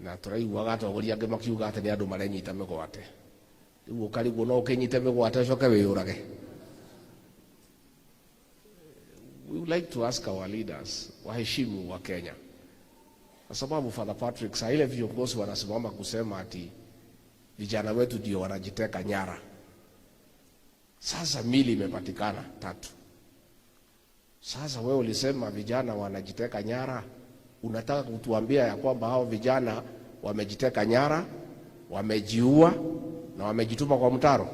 Na tũraiguaga atongoria angĩ makiuga atĩ nĩ andũ marenyita mĩgwate. Rĩu ũkarigwo no ũkĩnyite mĩgwate ũcoke wĩyũrage. We would like to ask our leaders waheshimu Wakenya, kwa sababu, Father Patrick, saa ile viongozi wanasimama kusema ati vijana wetu ndio wanajiteka nyara. Sasa miili imepatikana tatu. Sasa wewe ulisema vijana wanajiteka nyara, unataka kutuambia ya kwamba hao vijana wamejiteka nyara, wamejiua na wamejituma kwa mtaro?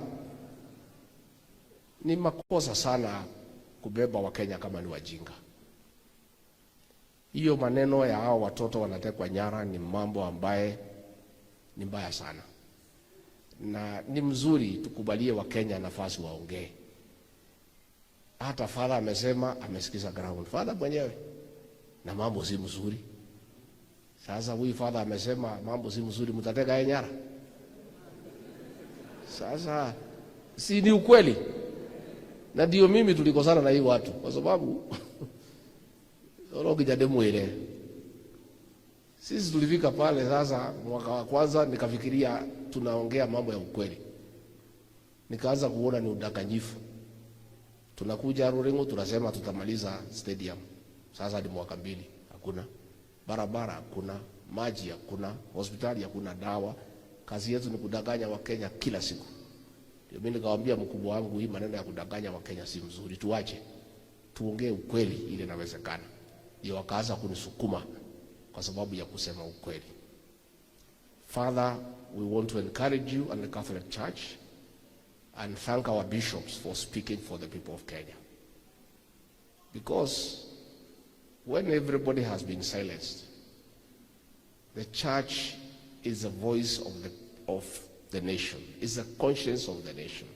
Ni makosa sana kubeba Wakenya kama ni wajinga. Hiyo maneno ya hao watoto wanatekwa nyara ni mambo ambaye ni mbaya sana, na ni mzuri tukubalie Wakenya nafasi waongee. Hata Father amesema amesikiza ground, Father mwenyewe, na mambo si mzuri. Sasa huyu Father amesema mambo si mzuri, mtateka yeye nyara? Sasa si ni ukweli? Na ndio mimi tulikosana na hii watu kwa sababu orokinya ndimwire sisi tulifika pale. Sasa mwaka wa kwanza nikafikiria tunaongea mambo ya ukweli, nikaanza kuona ni udanganyifu. Tunakuja Ruringu tunasema tutamaliza stadium, sasa ni mwaka 2, hakuna barabara, hakuna maji, hakuna hospitali, hakuna dawa. Kazi yetu ni kudanganya Wakenya kila siku. Ndio mimi nikamwambia mkubwa wangu, hii maneno ya kudanganya Wakenya si mzuri, tuache, tuongee ukweli ile inawezekana. Ndio wakaanza kunisukuma kwa sababu ya kusema ukweli. Father, we want to encourage you and the Catholic Church and thank our bishops for speaking for the people of Kenya. Because when everybody has been silenced, the church is the voice of the nation, is the conscience of the nation.